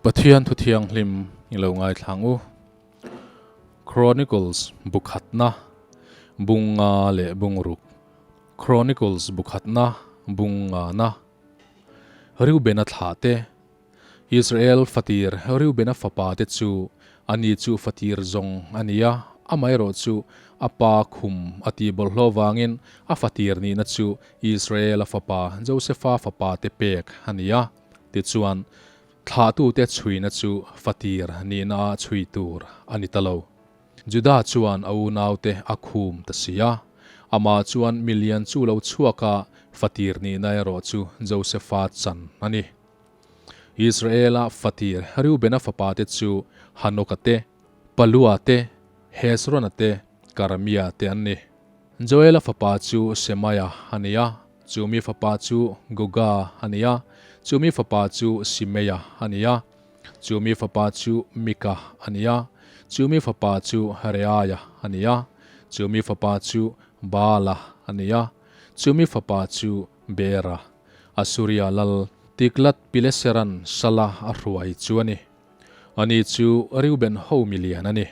Pathian thu thianghlim i lo ngaithlang u. Chronicles bukhatna bunga leh bungruk. Chronicles bukhatna bungana. Reubena thlah te, Israel fatir Reubena fapa te chu ani chu fatir zawng a ni a, amaherawhchu a pa khum a tih bawlhhlawh vangin a fatir nihna chu Israela fapa Josefa fapa te pek a ni a. Tichuan, thlahtute chhuina chu fatir nihna ah chhui tur a ni ta lo. Juda chuan a unaute a khum ta si a, amah chuan milian chu lo chhuak a, fatir nihna erawh chu Josefa chan a ni. Israela fatir Reubena fapate chu Hanoka te, Palua te, Hezrona te, Karmia te an ni. Joela fapa chu Shemaia a ni a, chumi fapa chu Goga a ni a, chumi fapa chu Simeia a ni a. Chu mi fapa chu Mika a ni a, chu mi fapa chu Reaia a ni a, chu mi fapa chu Baala a ni a, chu mi fapa chu Beera, Asuria lal Tiglath-pileseran Sala a hruai chu a ni. Ani chu Reuben ho milian a ni.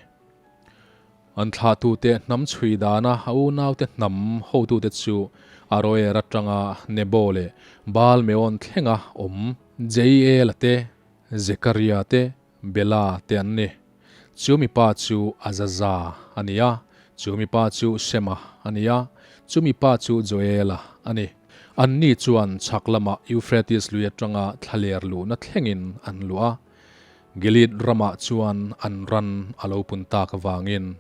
An thlahtute hnam chhui dana a unaute hnam hotute chu Aroer atanga Nebo leh Baal-meon thlenga awm Jeiela te, Zekaria te, Bela te an ni. Chu mipa chu Azaza a ni a, chu mipa chu Shema a ni a, chu mipa chu Joela a ni. Anni chuan chhak lamah Euphrates lui atanga thlaler luhna thlengin an luh a. Gilead ramah chuan an ran a lo pun tak avangin.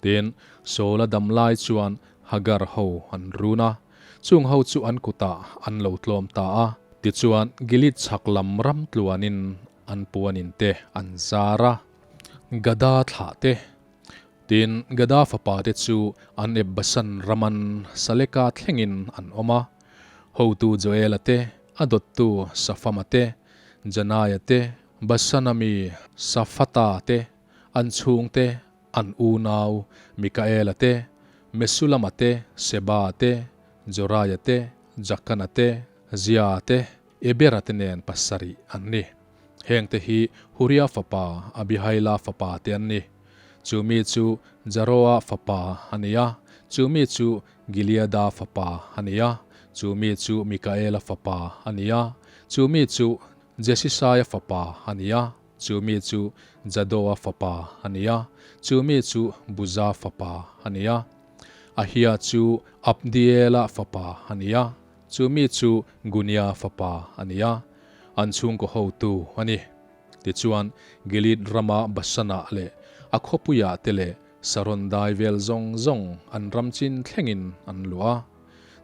Tin, Saul-a dam lai chuan Hagar ho an run a, chung ho chu an kutah an lo tlawm ta a. Tichuan, Gilead chhak lam ram tluanin an puanin te an zar a, Gada thlah te. Tin, Gada fapa te chu an ep Basan raman Saleka thlengin an awm a, hotu Joela te, a dawttu Safama te, Janaia te, Basana mi Safata te, an chhungte, an unau Mikaela te, Mesulama te, Seba te, Joraia te, Jakana te, Zia te, Ebera te nen pasarih an ni. Hengte hi Huria fapa Abihaila fapa te an ni. Chu mi chu Jaroa fapa a ni a, chu mi chu Gileada fapa a ni a, chu mi chu Mikaela fapa a ni a, chu mi chu Jesisaia fapa a ni a, chu mi chu Jadoa fapa a ni a, chu mi chu Buza fapa a ni a. Ahia chu Abdiela fapa a ni a, chu mi chu Gunia fapa a ni a, an chhungkaw hotu a ni. Tichuan, Gilead rama Bashanah leh a khawpuiah te leh Saron dai vel zawng zawng an ram chin thlengin an luah a.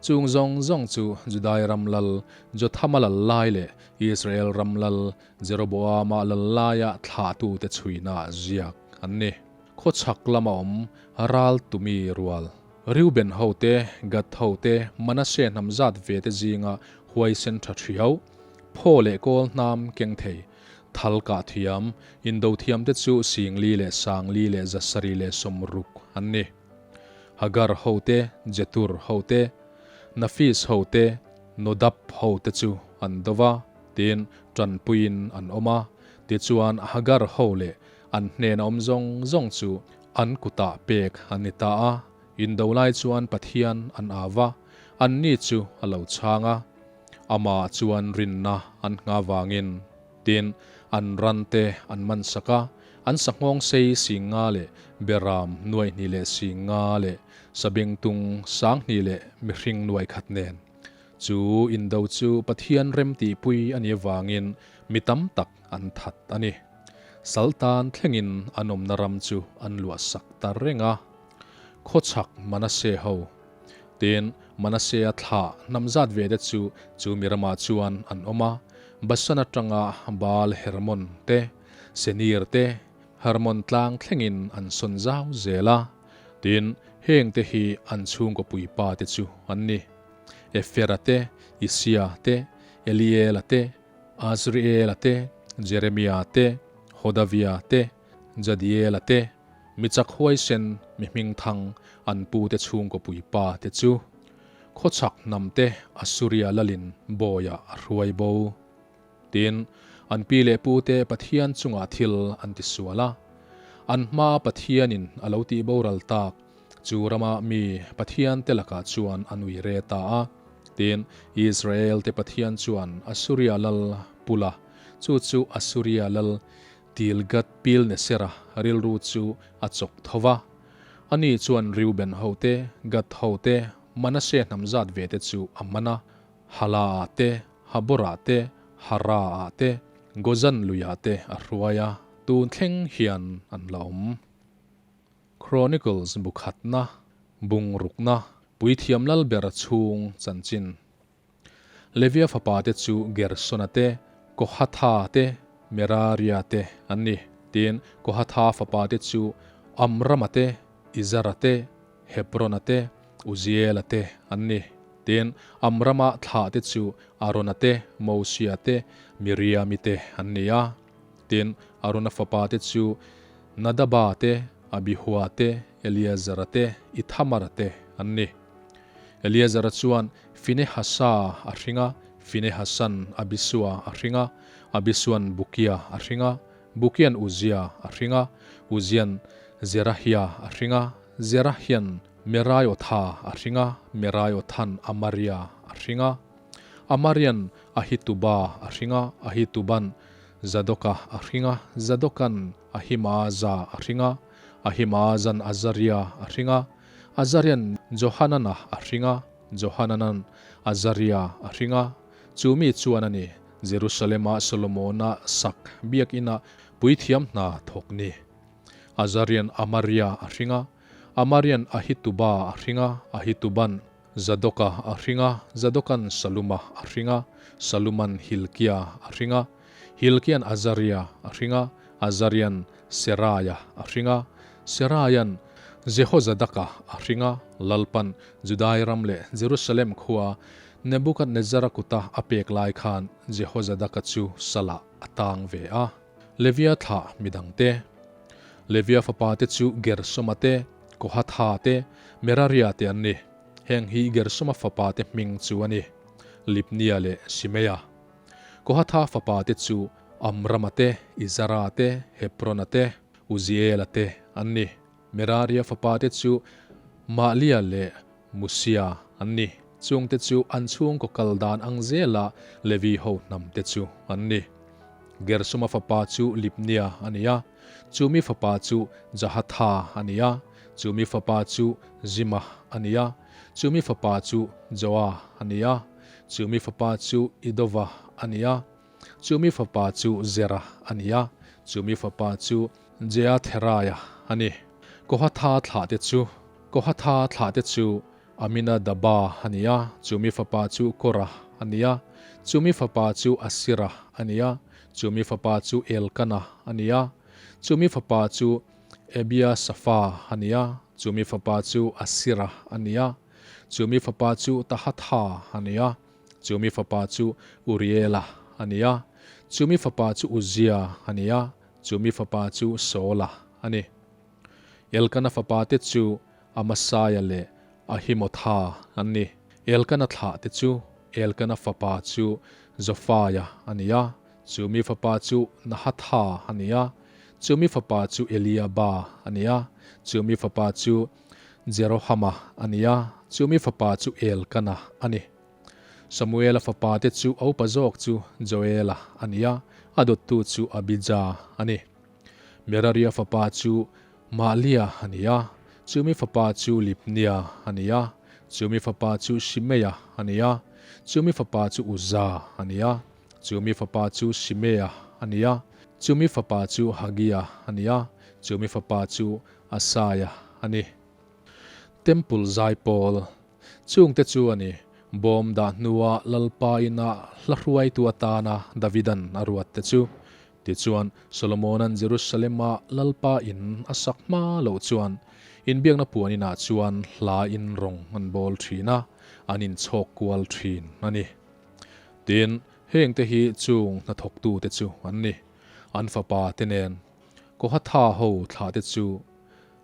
Chung zawng zawng chu Judai ram lal Jothama lal lai leh Israel ram lal Jeroboama lal laia thlahtute chhuina ziak an ni. Khawchhak lama awm ral tumi rual Reuben hote, Gad hote, Manasseh hnam zat ve te zinga huaisen tha thiau, phaw leh kawl hnam keng thei, Thal kah thiam, indo thiamte chu Singli leh Sangli leh Zasari leh 60 an ni. Hagar hote, Jetur hote, Nafis hote, Nodab hote chu an do va, tin tanpuiin an awm a. Tichuan Hagar ho leh an hnena awm zawng zawng chu an kutah pek an ni ta a. Indo lai chuan Pathian an au va, anni chu a lo chhang a. Amah chuan rinna an nghah vangin tin an ran te an man sak a, an sanghawng sei singa leh beram nuaihnih leh singa leh sabengtung sanghnih leh mihring nuaikhat nen. Chu indo chu Pathian remtihpui a nih avangin mi tam tak an that a ni. Saltan thlengin an awmna ram chu an luahsak ta reng a. Khawchhak Manasseh ho Tin, Manasea thlah hnam zat ve te chu chu mi ramah chuan an awm a, Basan atanga Baal Hermon te, Senir te, Hermon tlang thlengin an sawn zau zel a. Tin, heng te hi an chhungkaw puipa te chu an ni, Efera te, Isia te, Eliela te, Azriela te, Jeremia te, Hodavia te, Jadiela te, Mi chak huaisen, mi hmingthang, an pute chhungkaw puipa te chu khawchhak hnamte Assuria lalin bawiah a hruai bo. Tin, An pi leh pute Pathian chungah thil an tisual a. An hmaa Pathianin a lo tihboral tak chu rama mi Pathiante lakah chuan an ui re ta a. Tin, Israelte Pathian chuan Assuria lal Pula, chu chu Assuria lal Tilgath-pilnesera rilru chu a chawk tho va. Ani chuan Reuben hote, Gad hote, Manasseh hnam zat ve te chu a man a. Hala-ah te, Habor-ah te, Hara-ah te, Gozan luiah te a hruai a, tun thleng hian an la awm. Chronicles bu khatna, bung rukna, Puithiam Lalber chhung chanchin. Levia fapa te chu Gersona te, Kohatha te, Meraria te an ni. Tin, Kohatha fapa te chu Amrama te, Izara te, Hebrona te, Uziela te an ni. Tin, Amrama thlah te chu Arona te, Mosia te, Miriami te an ni a. Tin, Arona fapa te chu Nadaba te, Abihua te, Eleazara te, Ithamara te an ni. Eleazara chuan Finehasa a hring a, Finehasan Abisua a hring a, Abisuan Bukia a hring a, Bukian Uzia a hring a, Uzian Zerahia a hring a, Zerahian Meraiotha a hring a, Meraiothan Amaria a hring a, Amarian Ahituba a hring a, Ahituban Zadoka a hring a, Zadokan Ahimaaza a hring a, Ahimaazan Azaria a hring a, Azarian Johanana a hring a, Johananan Azaria a hring a, chu mi chuan a ni, Jerusalema Solomona sak biakina puithiam hna thawk ni. Azarian Amaria a hring a, Amarian Ahituba a hring a, Ahituban Zadoka a hring a, Zadokan Saluma a hring a, Saluman Hilkia a hring a, Hilkian Azaria a hring a, Azarian Seraia a hring a, Seraian Jehozadaka a hring a, Lalpan Judai ram leh Jerusalem khua Nebukadnezzara kuta a pek lai khan Jehozadaka chu salah a tang ve a. Levia thlah midangte. Levia fapate chu Gersoma te, Kohatha te, Meraria te an ni. Heng hi Gersoma fapate hming chu a ni, Libnia leh Shimeia. Kohatha fapate chu Amrama te, Izara te, Hebrona te, Uziela te an ni. Meraria fapate chu Mahlia leh Musia an ni. Chungte chu an chhungkaw kal dan ang zela Levi ho hnamte chu an ni. Gersoma fapa chu Libnia a ni a, chumi fapa chu Jahatha a ni a, chumi fapa chu Zima a ni a, chumi fapa chu Joa a ni a, chumi fapa chu Idova a ni a, chumi fapa chu Zera a ni a, chumi fapa chu Jeatheraia a ni. Kohatha thlahte chu Kohatha thlahte chu Aminadaba a ni a, chumi fapa chu Kora a ni a, chumi fapa chu Asira a ni a, chumi fapa chu Elkana a ni a, chumi fapa chu Ebiasafa a ni a, chumi fapa chu Asira a ni a, chumi fapa chu Tahatha a ni a, chumi fapa chu Uriela a ni a, chumi fapa chu Uzia a ni a, chumi fapa chu Saula a ni. Elkana fapa te chu Amasaia leh Ahimotha an ni. Elkana thlah te chu Elkana fapa chu Zofaia a ni a, chumi fapa chu Nahatha a ni a, chumi fapa chu Eliaba a ni a, chumi fapa chu Jerohama a ni a, chumi fapa chu Elkana a ni. Samuela fapa te chu a upa zawk chu Joela a ni a, a dawttu chu Abija a ni. Meraria fapa chu Mahlia a ni a, chumi fapa chu Libnia a ni a, chumi fapa chu Shimeia a ni a, chumi fapa chu Uza a ni a, chumi fapa chu Shimea a ni a, chumi fapa chu Hagia a ni a, chumi fapa chu Asaia a ni. Temple zaipawl chungte chu a ni, bawm dah hnua Lalpa ina hla hruaitu atana Davidan a ruat te chu. Tichuan, Solomona'n Jerusalema Lalpa in a sak hma loh chuan inbiakna puan inah chuan hla in rawng an bawl thin a, an inchhawk kual thin a ni. Tin, hengte hi chung hnathawktute chu an ni. An fapa te nen Kohatha ho thlahte chu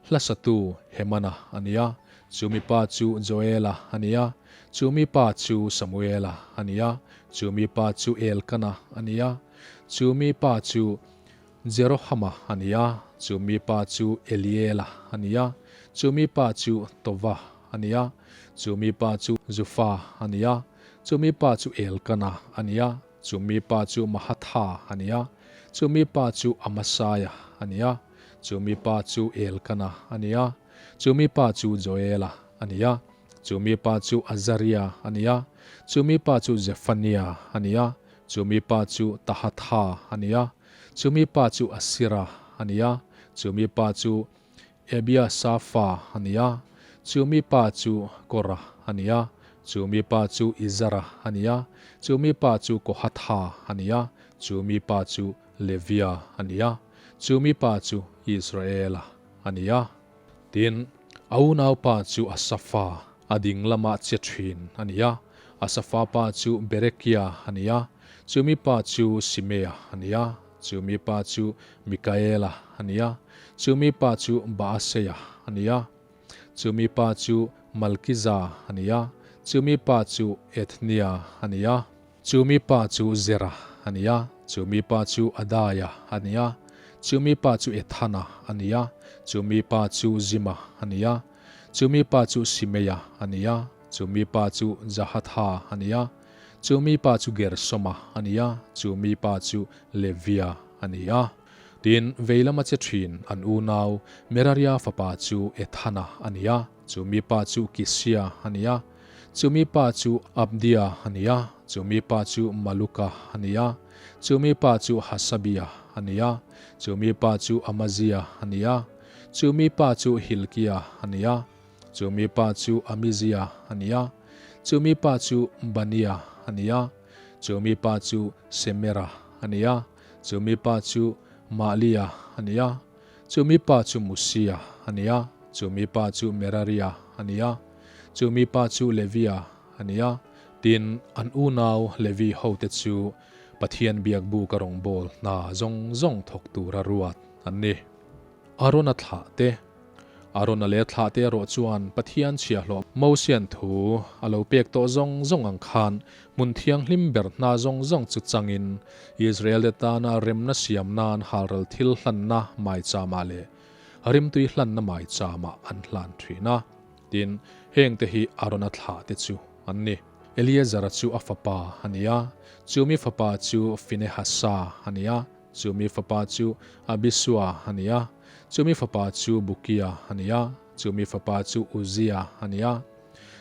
Hlasatu Hemana a ni a, chumi pa chu Joela a ni a, chumi pa chu Samuela a ni a, chumi pa chu Elkana a ni a. Chu mi pa chu Jerohama a ni a, chu mi pa chu Eliela a ni a, chu mi pa chu Tova a ni a, chu mi pa chu Zufa a ni a, chu mi pa chu Elkana a ni a, chu mi pa chu Mahatha a ni a, chu mi pa chu Amasaia a ni a, chu mi pa chu Elkana a ni a, chu mi pa chu Joela a ni a, chu mi pa chu Azaria a ni a, chu mi pa chu Zephania a ni a, chu mi pa chu Tahatha a ni a, chu mi pa chu Asira a ni a, chu mi pa chu Ebiasafa a ni a, chu mi pa chu Kora a ni a, chu mi pa chu Izara a ni a, chu mi pa chu Kohatha a ni a, chu mi pa chu Levia a ni a, chu mi pa chu Israela a ni a. Tin, a unaupa chu Asafa, a ding lama che thin a ni a, Asafa pa chu Berekia a ni a, chu mi pa chu Simea a ni a, chu mi pa chu Mikaela a ni a, chu mi pa chu Baaseia a ni a, chu mi pa chu Malkiza a ni a, chu mi pa chu Ethnia a ni a. Chu mi pa chu Zera a ni a, chu mi pa chu Adaia a ni a, chu mi pa chu Ethana a ni a, chu mi pa chu Zima a ni a, chu mi pa chu Simeia a ni a, chu mi pa chu Jahatha a ni a, chu mi pa chu Gersoma a ni a, chu mi pa chu Levia a ni a. Tin, vei lama che thin an unau Meraria fapa chu Ethana a ni a, chu mi pa chu Kisia a ni a, Chu mi pa chu Abdia a ni a, chu mi pa chu Maluka a ni a, chu mi pa chu Hasabia a ni a, chu mi pa chu Amazia a ni a, chu mi pa chu Hilkia a ni a, chu mi pa chu Amizia a ni a, chu mi pa chu Bania a ni a, chu mi pa chu Semera a ni a, chu mi pa chu Mahlia a ni a, chu mi pa chu Musia a ni a, chu mi pa chu Meraria a ni a. Chu mi pa chu Levia a ni a, tin, an unau Levi hote chu Pathian biakbuk a rawngbâwl hna zawng zawng thawk tura ruat an ni. Arona thlah te. Arona leh thlah te erawh chuan Pathian chhiahhlawh Mosian thu a lo pek tawh zawng zawng ang khan hmun thianghlim ber hna zawng zawng chu changin Israel-te tana remna siam nan halral thil hlanna maichama leh rimtui hlanna maichama an hlan thin a. Tin, hengte hi Arona thlah te chu an ni. Eleazara chu a fapa a ni a, chumi fapa chu Finehasa a ni a, chumi fapa chu Abisua a ni a, chumi fapa chu Bukia a ni a, chumi fapa chu Uzia a ni a,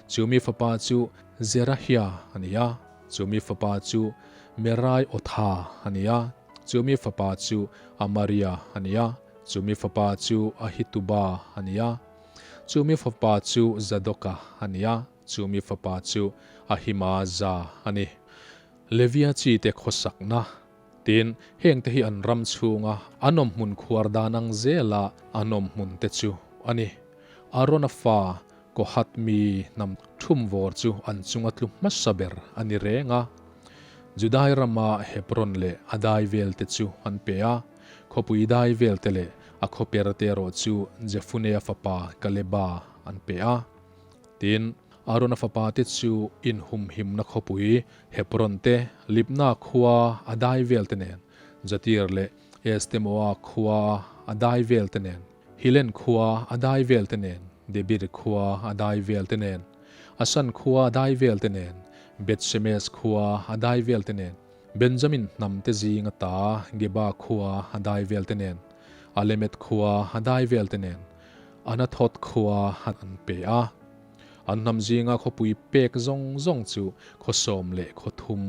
chumi fapa chu Zerahia a ni a, chumi fapa chu Meraiotha a ni a, chumi fapa chu Amaria a ni a, chumi fapa chu Ahituba a ni a. Chu mi fapa chu Zadoka a ni a, chu mi fapa chu Ahimaza a ni. Levia chi te khawsakna, tin, hengte hi an ram chhunga an awm hmun khuar dan ang zela an awm hmun te chu a ni. Arona fa Kohath mi hnam thumvawr chu an chunga tlu hmasa ber a ni reng a. Judai rama Hebron leh a dai vel te chu an pe a, khawpui dai vel te leh A khawper te erawh chu Jefunea fapa Kaleba an pe a. Tin, Arona fapa te chu inhumhimna khawpui Hebron te, Libna khua a dai vel te nen, Jatir leh Estemoa khua a dai vel te nen, Hilen khua a dai vel te nen, Debir khua a dai vel te nen, Asan khua a dai vel te nen, Beth-shemesh khua a dai vel te nen, Benjamin hnamte zing ata Geba khua a dai vel te nen, Alemet khua a dai vel te nen, Anathoth khua an pe a. An hnam zinga khawpui pek zawng zawng chu khawsawm leh khawthum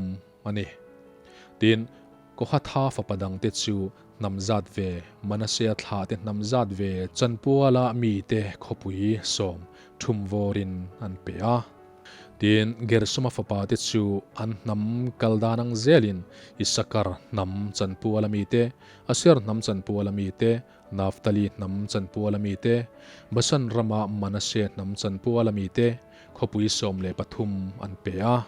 a ni. Tin, Kohatha fapa dangte chu hnam zat ve, Manasea thlahte hnam zat ve chanpuala mite khawpui sawm thum vawrin an pe a. Tin, Gersoma fapate chu an hnam kal dan ang zelin Isakar hnam chanpuala mite, Aser hnam chanpuala mite, Naftali hnam chanpuala mite, Basan rama Manase hnam chanpuala mite khawpui 13 an pe a.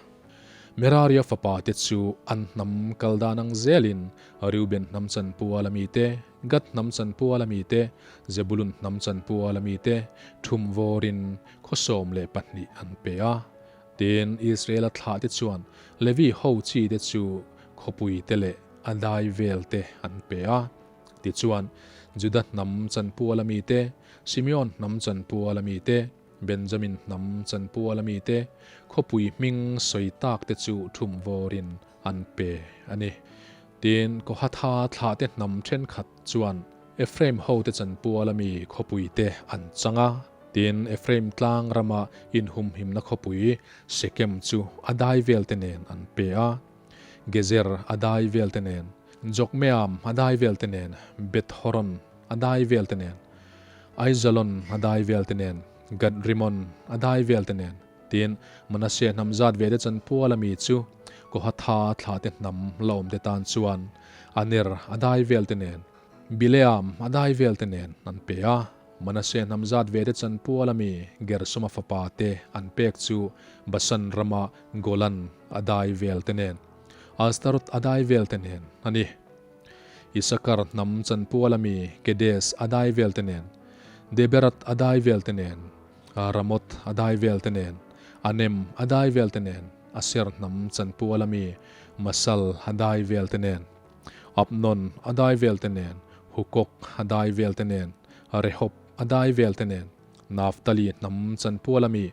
Meraria fapate chu an hnam kal dan ang zelin Reuben hnam chanpuala mite, Gad hnam chanpuala mite, Zebulun hnam chanpuala mite thum vawrin Khaw 12 an pe a. Tin, Israela thlahte chuan Levi ho chite chu khawpuite leh. a dai vel te an pe a. Tichuan, Juda hnam chanpuala mite, Simeon hnam chanpuala mite, Benjamin hnam chanpuala mite, khawpui hming sawi tak te chu thum vawrin an pe a ni. Tin, Kohatha thlahte hnam thenkhat chuan Ephraim hote chanpuala mi khawpui te an chang a. Tin, Ephraim tlang rama inhumhimna khawpui Shekem chu a dai velte nen an pe a. Gezer a dai velte nen, Jokmeam a dai velte nen, Beth-horon a dai velte nen, Aijalon a dai velte nen, Gad-rimon a dai velte nen. Tin, Manasseh hnam zat ve te chanpuala mi chu Kohatha thlahte hnam la awmte tan chuan Aner a dai velte nen, Bileam a dai velte nen an pe a. Manasseh hnam zat ve te chanpuala mi Gersoma fapa te an pek chu Basan rama Golan a dai velte nen, Ashtaroth a dai velte nen a ni. Isakar hnam chanpuala mi Kedes a dai velte nen, Deberath a dai velte nen, Ramoth a dai velte nen, Anem a dai velte nen, Aser hnam chanpuala mi Masal a dai velte nen, Abnon a dai velte nen, Hukok a dai velte nen, Rehob a dai velte nen, Naphtali hnam chanpuala mi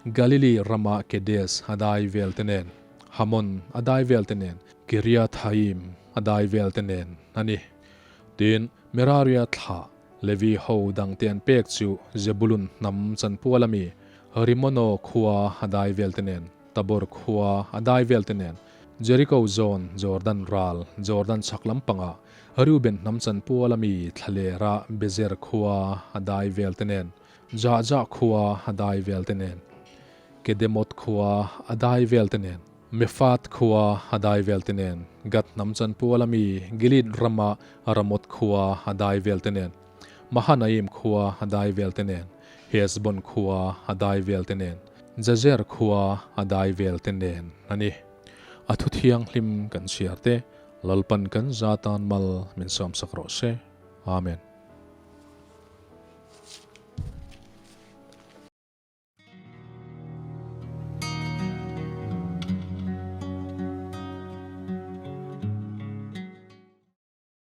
Galili rama Kedes a dai velte nen, Hamon a dai velte nen, Kiriathaim a dai velte nen a ni. Tin, Meraria thlah Levi ho dangte an pek chu Zebulun hnam chanpual ami Rimono khua a dai velte nen, Tabor khua a dai velte nen, Jeriko zawn Jordan ral Jordan chhak lampanga Reuben hnam chanpual ami Thlalera Bezer khua a dai velte nen, Jahjah khua a dai velte nen, Kedemoth khua a dai velte nen. Mephath khua a dai vel te nen, Gad hnam chanpual ami Gilead rama Ramoth khua a dai vel te nen, Mahanaim khua a dai vel te nen, Heshbon khua a dai vel te nen, Jazer khua a dai vel te nen a ni. A thu thianghlim kan chhiar te, Lalpan kan za tan mal min sawmsak rawh se. Amen.